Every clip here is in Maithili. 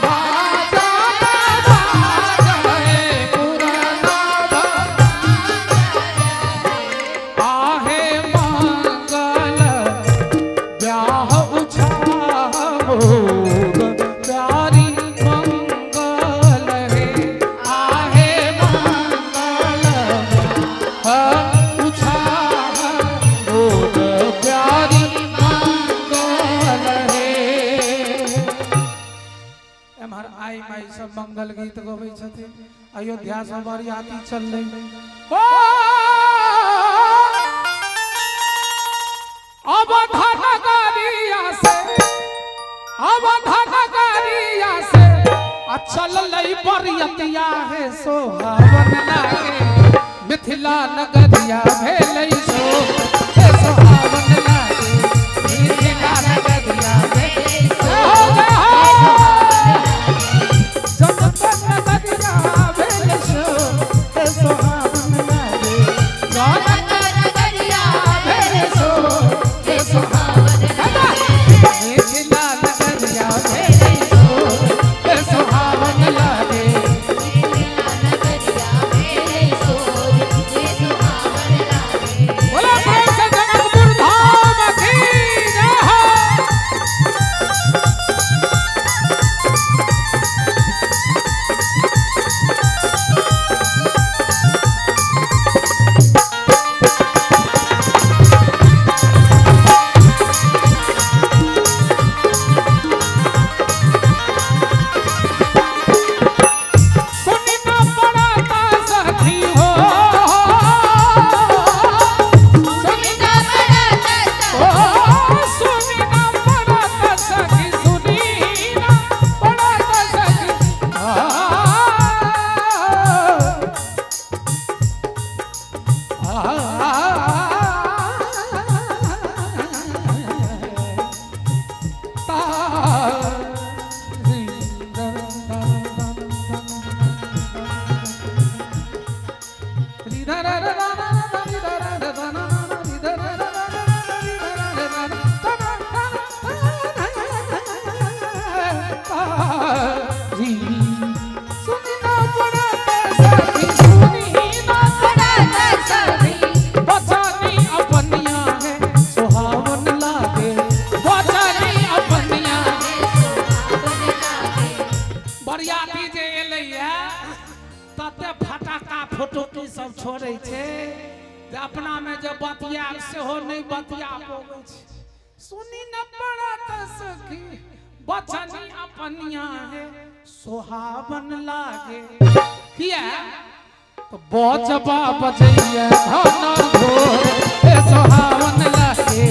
बाजा बाजै पुरना आहे मंगल ब्याह उछाह मोद प्यारी मंगल हे आहे मंगल उछाह मोद प्यारी मंगल हे। एम्हर आई माई सब मंगल गीत गबै छथिन। अयोध्या से बरियाती चललै। ओ अवध नगरिया से, अवध नगरिया से आ चललै बरियतिया हे सोहावन लागे। मिथिला नगरिया भेलै सो हे सोहावन लागे। मिथिला नगरिया भेलै सो जय हो। जनक नगरिया भेलै सो हे सोहावन लागे। जनक नगरिया भेलै सो हे सोहावन लागे। मिथिला नगरिया भेलै सो हे सोहावन लागे। बोला प्रेम से जनकपुर धाम की जय हो। सुनी ना पड़ता सखी हो, सुनी ना ओ सुनी ना पड़ता सखी, सुनी ना पड़ता सखी। आ बचानी अपनिया है सुहावन लागे। बचानी अपनिया बरियाती जे एलैया तते फटाका फुटुकी सब छोड़ै छै जे अपना में जे बतियाब सेहो नहि बतिया पबै छै। सुनी न पड़त सखी बचनी अपनिया है सुहावन लागे। किया तो बजबा बजैया घन घोर हे सोहावन लागे।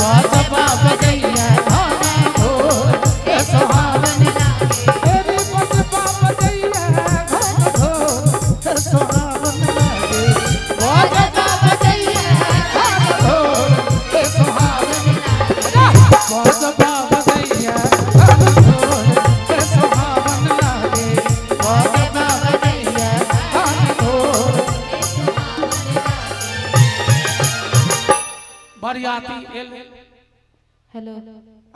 बजबा बजैया घन घोर हे सोहावन लागे। तेरी बजबा बजैया घन घोर हे सोहावन लागे। बजबा बजैया घन घोर हे सोहावन लागे। बजबा बजैया घन घोर हे सोहावन लागे। बजबा बजैया घन घोर। बरियाती एल हेलो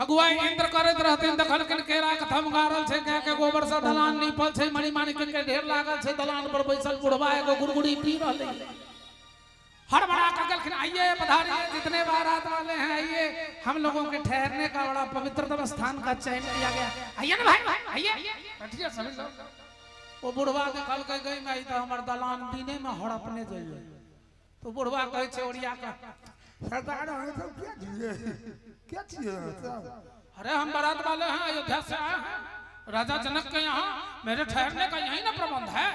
अगुवाई इंद्र करैत रहथिन, देखलखिन केरा के थम गारल छै, गाय के गोबर से दलान नीपल छै, मणि माणिक के ढेर लागल छै, दलान पर बैसल बुढ़वा एगो गुड़गुड़ी पी रहलै। हड़बड़ा के गेलखिन, आइए पधारिए जितने बारात वाले हैं, आइए, हम लोगों के ठहरने का बड़ा पवित्रतम स्थान का चयन किया गया, आइए ना भाई, आइए बैठिए सभी लोग। वो बुढ़वा देखलकै गई माई तो हमर दलान दिने में हड़पने जाइए। तो बुढ़वा कहै छै ओरिया के, सरदार अहाँ सब क्या छियै, क्या छियै अहाँ सब? अरे हम बारात वाले हैं, अयोध्या से आए हैं, राजा जनक के यहाँ मेरे ठहरने का यही ना प्रबंध है।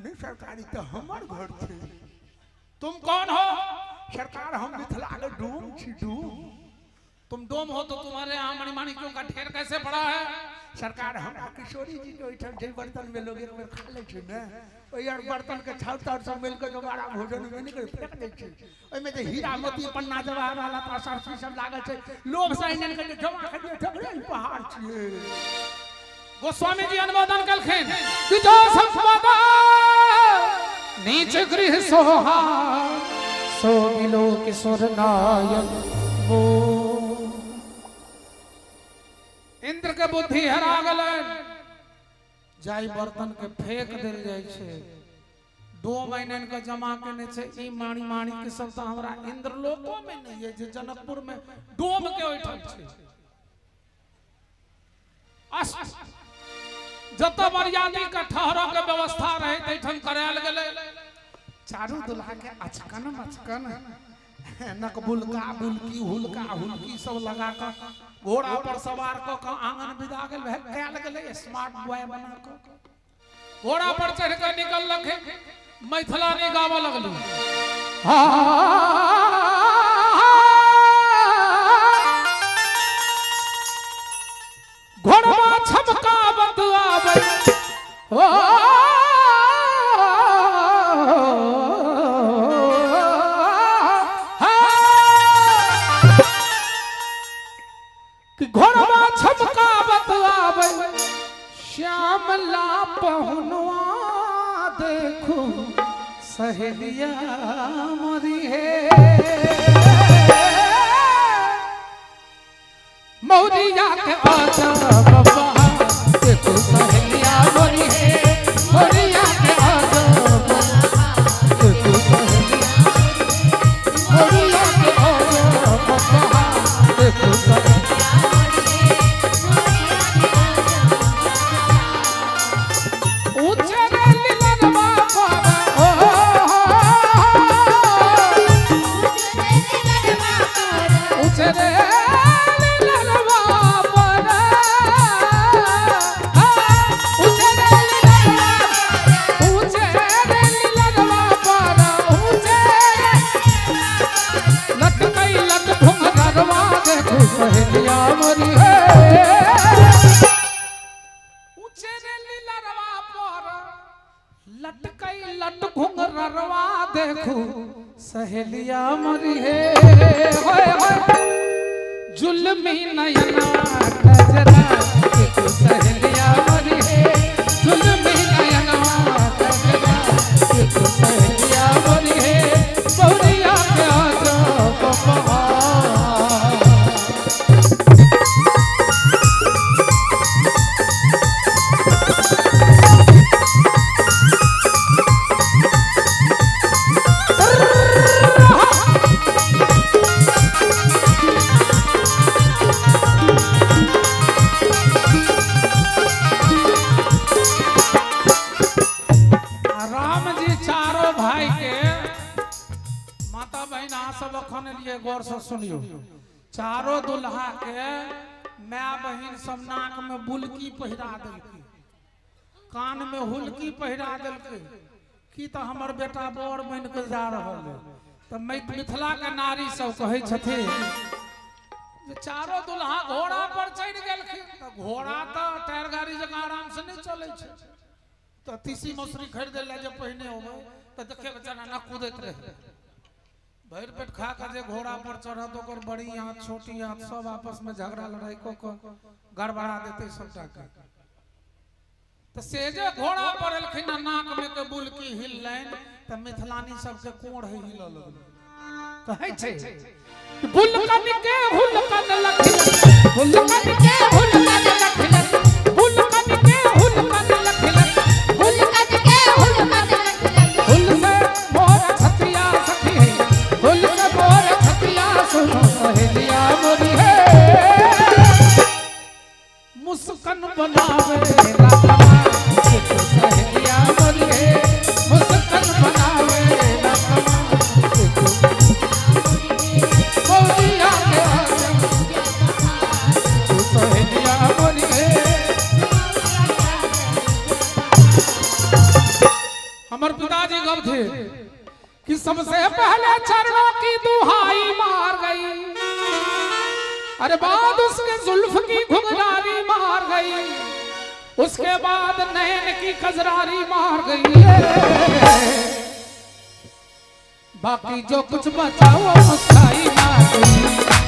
नहीं सरकारी तो हमर घर छै। तुम कौन हो? सरकार हम मिथिला के डोम छी, डोम। तुम डोम हो तो तुम्हारे यहाँ मणिमाणिक्यों का ढेर कैसे पड़ा है? सरकार हमरा किशोरी जी के ओहिठाम जे बर्तन में लोग एक बेर खा लै छै ने, ओहि आर बर्तन के छाउर ताउर सब मिल के दोबारा भोजन में नहि करै, फेंक दै छै। ओहिमे जे हीरा मोती पन्ना जवाहर लता सरसी सब लागल छै, लोभ से आनि के जमा करियै तकरे ई पहाड़ छियै। गोस्वामी जी अनुमोदन कलखिन कि जो संपदा नीच गृह सोहा सो मिलो किशोर नायक वो। इंद्र इंद्र के बुद्धि हेरा गेलनि। जाहि बर्तन के फेंक देल जाइ छै, 2 महीने के जमा केने छै, ई माणी माणी के सब तऽ हमरा इंद्रलोको में नहीं है जे जनकपुर में डोम के ओहिठाम छै। जतऽ मर्यादी के ठहरऽ के व्यवस्था रहे तैठाम करायल गेलै। चारू दुल्हा के अचकन मचकन नकबुलका बुलकी हुलका हुलकी सब लगा कऽ घोड़ा पर सवार कऽ कऽ आंगन विदा गेल कयल गेलै। स्मार्ट बॉय बना कऽ घोड़ा पर चढ़ कऽ निकललखिन, मैथिलानी गाबऽ लगली। घोड़वा छमकावत आबै हो, घोड़वा छमकावत आबै श्यामला पहुनवा देखू सहेलिया मोरी हे, मौरिया के आजा बाबा देखो सहेलिया मोरी हे, मौरिया के आजा बाबा देखो सहेलिया, मौरिया के आजा बाबा देखो सहेलिया मोरी हे, मौरिया के आजा बाबा। ऊंचे रे लीलनवा पर ओ ऊंचे रे सहेलिया मोरी हे, ऊंचे रे लीलरवा पर लटकई लट घुंघरवा देखू सहेलिया मोरी हे। होय होय जुल्मी नयना कजरा देखू सहेलिया मोरी हे, जुल्मी नयना कजरा देखू सहेलिया मोरी हे, बहुरिया के आजा बाबा। राम जी चारों भाई के माता बहन अहाँ सब अखन एलियै गौर से सुनियो। चारों दुल्हा के my बहिन सब नाक में बुलकी पहिरा देलकै, कान में हुलकी पहिरा देलकै की तऽ हमर बेटा बर बनि के जा रहल है। तऽ मिथिला के नारी सब कहै छथिन जे चारों दुल्हा घोड़ा पर चढ़ि गेलखिन तऽ घोड़ा तऽ टायर गाड़ी जकाँ आराम से नहि चलै छै, तऽ तीसी मसुरी खरीदै लए जे पहिने होबै तऽ देखियै बेचारा ना कूदैत रहै। भरि पेट खा कऽ जे घोड़ा पर चढ़त ओकर बड़ी हाथ छोटी हाथ सब आपस में झगड़ा लड़ाई कऽ कऽ गड़बड़ा देतै सबटा के। तऽ से जे घोड़ा पर एलखिन आ नाक में के बुलकी हिललनि तऽ मिथिलानी सबके कोढ़ हिलऽ लगलै। कहै छै बुलकन के हुलकन लखिलन, बुलकन के हुलकन लखिलन, बुलकन के हुलकन लखिलन, हुलकन के हुलकन लखिलन, हुल से मोर छतिया सखी है, हुल से मोर छतिया सुनो सहेलिया मोरी है, मुस्कन बनावे लाला देखो सहेलिया मोरी है, मुस्कन बनावे लाला देखो मौरिया के आजा सहेलिया मोरी है। हमर पिताजी गब थे कि सबसे पहले चरणों की दुहाई मार गई, अरे बाद उसके जुल्फ की घुंघरारी मार गई, उसके बाद नैन की कजरारी मार गई है, बाकी जो कुछ बचा वो मुस्काई मार गई,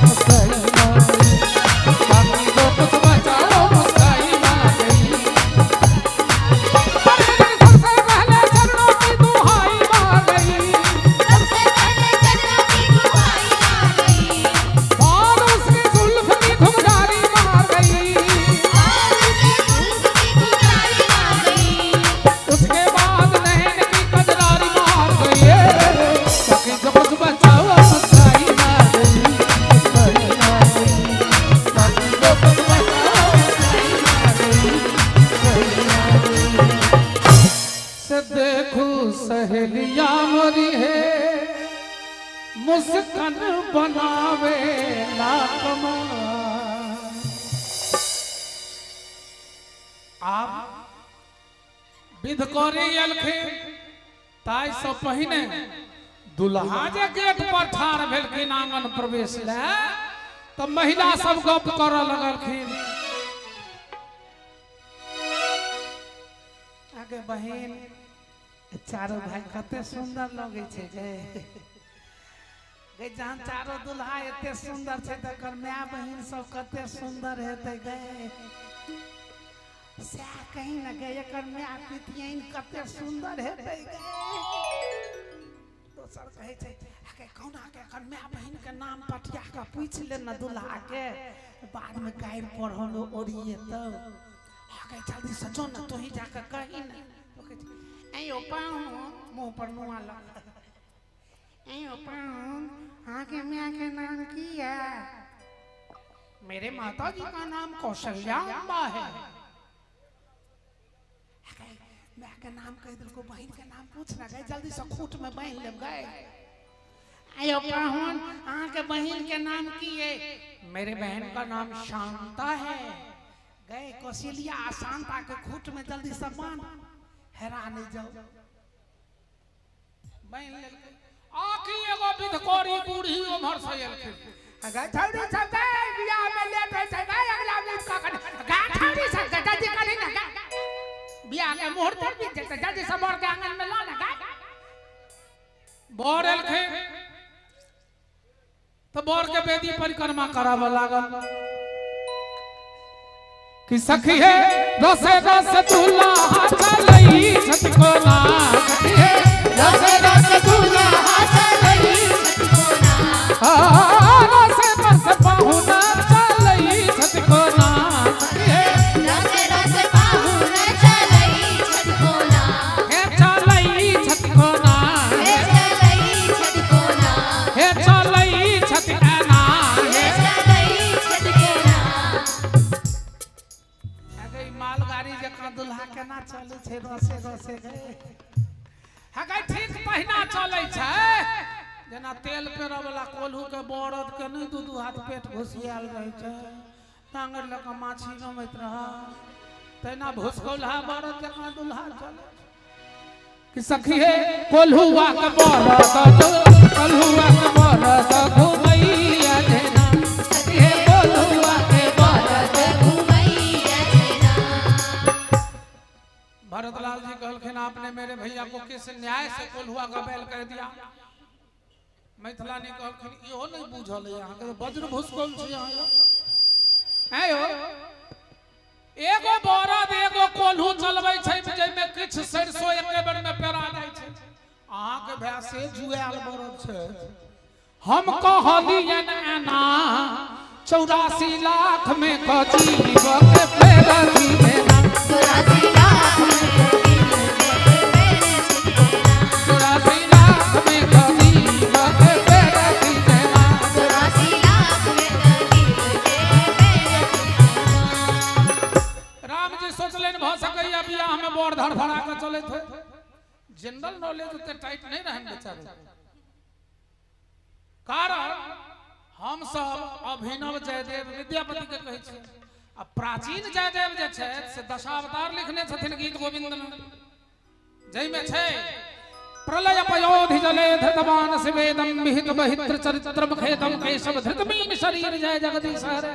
मुस्काई मार गई, बाकी जो कुछ बचा वो मुस्काई मार गई। सबसे पहले चरणों की दुहाई मार गई, सबसे पहले चरणों की दुहाई मार गई, बाद उसकी जुल्फ की घुंघरारी मार गई, देखू सहेलिया मोरी है मुस्कान बनावे ला कमाल। आब विधकरी एलखिन ताहि से पहिने दुल्हा जे गेट पर ठाढ़ भेलखिन आंगन प्रवेश ले तो महिला सब गप करऽ लगलखिन। आगे बहिन चारो भाई कते सुंदर लगे छै गे गे जहन चारो दुल्हा एते सुंदर छै तकर my बहिन सब कते सुंदर हेतै गे। सएह कही न गे एकर my पितियन कते सुंदर हेतै गे। दोसर कहै छै आगे कहुना के एकर my बहिन के नाम पटिया के पूछि ले न दुल्हा के बाद में गारि पढ़ल ओरिएतौ। आगे जल्दी से जो न तू ही जाके कही न। ऐ ओ पाहुन मुंह पर नुआ लगा ऐ ओ पाहुन अहाँके my के नाम की है? मेरे माता जी का नाम कौशल्या अम्बा है। My के नाम कह देलको बहिन के नाम पूछ ना गए जल्दी से खूट में बांध लेब गए। ऐ ओ पाहुन अहाँके बहिन के नाम की है? मेरे बहन का नाम शांता है। गए कौशल्या आ शांता के खूट में जल्दी से बांध हेरा नहीं जाओ। बांध लेलकै। आखी एगो विधकरी बूढ़ी उम्हर से एलखिन। गए छौड़ी सब गए बियाह में लेट होइ छै गए अगला बीत कखन गा छौड़ी सब गए जल्दी करी ना गा बियाह के मुहूर्त बीत जेतै जल्दी से बर के आंगन में ला ना गा। बर एलखिन तो बर के वेदी परिक्रमा कराबऽ लागल कि सखी हे रसे रस दुल्हा चलई छठ कोना। सखी हे रसे रस दुल्हा चलई छठ कोना। रसे रस पाहुना चलई छठ कोना। सखी हे रसे रस पाहुना चलई छठ कोना। हे चलई छठ कोना। हे चलई छठ कोना। हे चलई छठ कोना। हे चलई छठ कोना। अगे मालगाड़ी जकाँ दुल्हा केना चलै छै रसे रसे गे। हगे ठीक तहिना चलै छै जेना तेल पेरऽ वाला कोल्हू के बरद के नहि दू दू हाथ पेट घुसियाल रहै छै टांगर लऽ कऽ माछी रमैत रह तहिना भुसकौलहा बरद जकाँ दुल्हा चलै छै। कि सखी हे कोल्हुआ के बरद कोल्हुआ के बरद घुमैया जेना। सखी हे कोल्हुआ के बरद घुमैया जेना। भरतलाल जी कहलखिन आपने मेरे भैया को किस न्याय से कोल्हुआ का बैल कह दिया? मैथिलानी कहलखिन इहो नहीं बुझल है अहाँके वज्र भुसकौल छी अहाँ। आयो एगो बरद एगो कोल्हू चलबै छै जाहिमे किछु सरिसो एके बेर में पेरा जाइ छै। अहाँके भाय से जुआयल बरद छै। हम कहलियन एना 84 लाख में कजीब के पेरती देना। 84 लाख में कजीब के पेरती देना। 84 लाख में कजीब के पेरती देना। 84 लाख में कजीब के पेरती देना। राम जी सोचलनि भऽ सकैया बियाह में बर धड़फड़ा के चलैत होय। जनरल नॉलेज ओते टाइट नहीं रहन बेचारे। कारण हम सब अभिनव जयदेव विद्यापति के कहै छी आ प्राचीन जयदेव जे छै से दशावतार लिखने छथिन गीत गोविंद में जाहिमे छै प्रलय पयोधि जले धृतवान शिवेदम विहित बहित्र चरित्रम खेदम केशव धृतमीन शरीर जय जगदीश हरे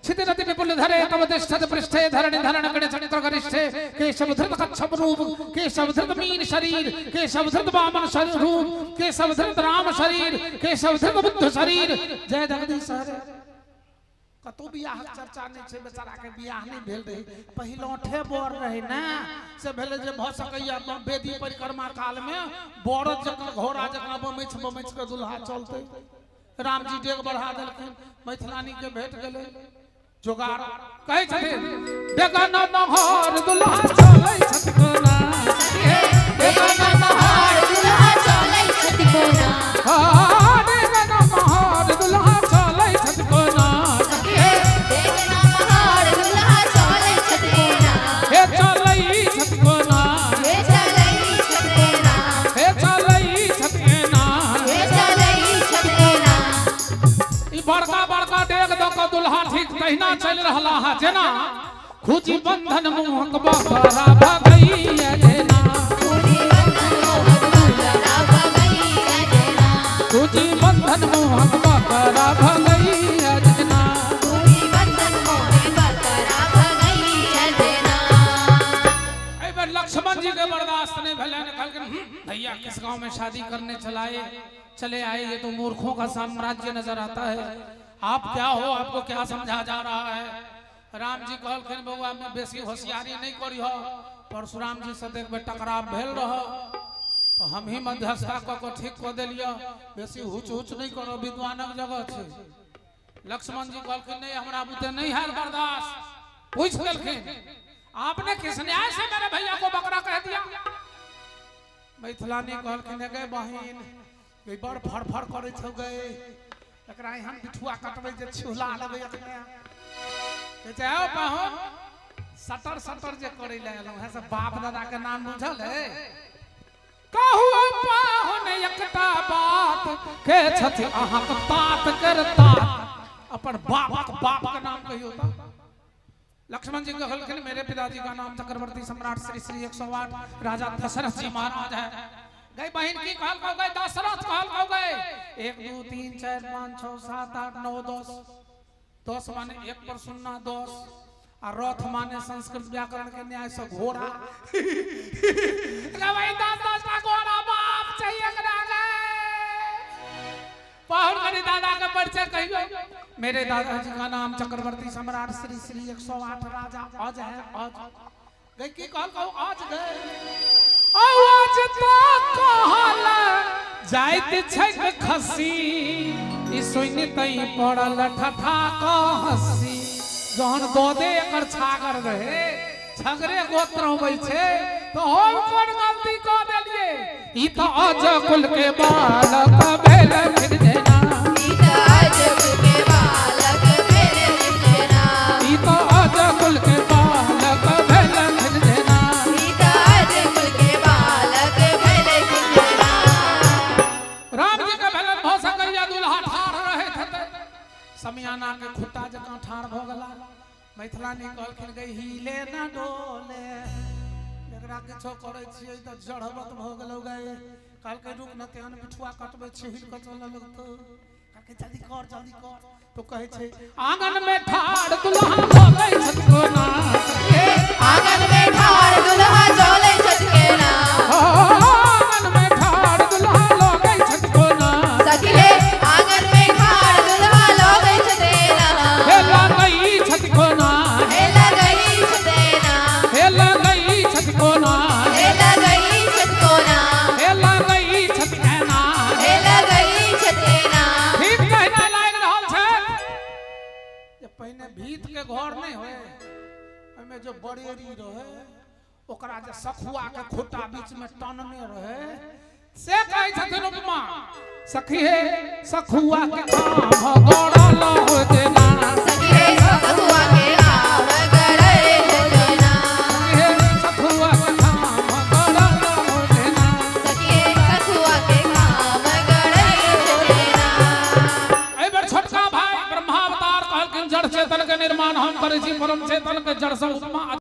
क्षितिरति विपुल धरे तव तिष्ठत पृष्ठे धरणि धरण गण चरित्र गरिष्ठे केशव धृत कच्छप रूप केशव धृत मीन शरीर केशव धृत वामन शरीर रूप केशव धृत राम शरीर केशव धृत बुद्ध शरीर जय जगदीश हरे। कतौ बियाहक चर्चा नहि छै बेचारा के बियाह नहि भेल रहै पहिलौठे बर रहै ने से भेलै जे भऽ सकैया वेदी परिक्रमा काल में बरद जकाँ घोड़ा जकाँ बमैछ बमैछ के दुल्हा चलतै। रामजी डेग बढ़ा देलखिन मैथिलानी के भेट गेलै जोगार। कहै छथिन बेगन मोहर दुल्हा चलै छथि कोना। बेगन मोहर दुल्हा चलै छथि कोना। बेगन मोहर दुल्हा चलै छथि कोना। बेगन मोहर दुल्हा चलै छथि कोना। हे चलै छथि कोना। हे चलै छथि कोना। रहला हा जेना खुजी बंधन मोहक बकरा भगैया जेना खुजी बंधन मोहक बकरा भगैया जेना। एहि बेर लक्ष्मण जी के बर्दाश्त नहीं भेलनि, कहलखिन भैया किस गांव में शादी करने चले आए, ये तो मूर्खों का साम्राज्य नजर आता है, आप क्या हो, आपको क्या समझा जा रहा है। राम जी कहलखिन बउआ में बेसी होशियारी नहीं करी हो, परशुराम जी से देखबे टकराव भेल रह तो हम ही मध्यस्थता कऽ के ठीक कऽ देलियऽ, बेसी हुच हुच नहीं करो, विद्वानक जगह छै। लक्ष्मण जी कहलखिन नहीं हमरा बुते नहीं है बर्दाश्त। पूछ देलखिन आपने किस न्याय से मेरे भैया को बकरा कह दिया। मैथिलानी कहलखिन गे बहिन गई बड़ फड़फड़ करै छौ गे, एकरा एहन बिठुआ कटबै जे छिहुला लेबै अखने। कहै छै हौ पाहुन सटर सटर जे करै लए एलहुँ हेँ से बाप दादा के नाम बुझल है। कहू पाहुन एकटा बात के छथि अहाँक तात कर तात, अपन बापक बाप के नाम कहियौ तऽ। लक्ष्मण जी कहलखिन मेरे पिताजी का नाम चक्रवर्ती सम्राट श्री श्री 108 राजा दशरथ जी महाराज है। गई बहन की कहल कहो गए दशरथ कहल कहो गए 1 2 3 4 5 6 7 8 9 10 10 माने 1 पर 0 10 आ रथ माने संस्कृत व्याकरण के न्याय से घोड़ा। भाई 10 10 टा घोड़ा बाप चाहिए एकरा के। पाहुन कनी दादा के परिचय कहियो। मेरे दादाजी का नाम चक्रवर्ती सम्राट श्री श्री 108 राजा अज है। अज गई की कहल कहू अज गए अज तो कहल जाइत छैक खसी, ई सुनि तई पड़ल ठठा क हंसी। जहन दऽ दे एकर छागर रहे छगरे गोत्र होबै छै तो हम कोन गलती कऽ देलियै। ई तऽ अज कुल के बालक भेल जेना, ई तऽ अज कुल के बालक भेल जेना, ई तऽ अज कुल के बालक भेल जेना, ई तऽ अज कुल के बालक भेल जेना। राम जी के भेलन भऽ सकैया दुल्हा ठाढ़ रहैत हेतै, समियाना के खुट्टा जकाँ ठाढ़ भऽ गेला। मैथिलानी कहलखिन गई हिले ना डोले, एकरा किछो करै छियै तऽ जड़बत भऽ गेलौ गए। कहलकै रुक न तेहन बिठुआ कटबै छिहिल कऽ चलऽ लगतौ। कहलकै जल्दी कर जल्दी कर। तो कहै छै आंगन में ठाढ़ दुल्हा चलै छथि कोना, आंगन में ठाढ़ दुल्हा चलै छथि केना, आंगन में ठाढ़ दुल्हा लगै छथि कोना, सखी हे आंगन में ठाढ़ दुल्हा लगै छथि केना, हे लगै छथि कोना, हे लगै छथि केना, हे लगै छथि कोना, हे लगै छथि कोना, हे लगै छथि केना, हे लगै छथि केना। ठीक कहना लागि रहल छै जे पहिने भीत के घर नहीं होए, ओहिमे जो बरेरी रहे ओकरा जे सखुआ के खुट्टा बीच में टनने रहे से कहै छथिन उपमा। सखी हे सखुआ के आम गड़ल हो जेना, सखी हे सखुआ के आम गड़ल हो जेना, सखी हे सखुआ के आम गड़ल हो जेना, सखी हे सखुआ के आम गड़ल हो जेना। एहि बेर छोटका भाई ब्रह्मावतार कहलखिन जड़ चेतन के निर्माण हम करै छी, परम चेतन के जड़ से उपमा।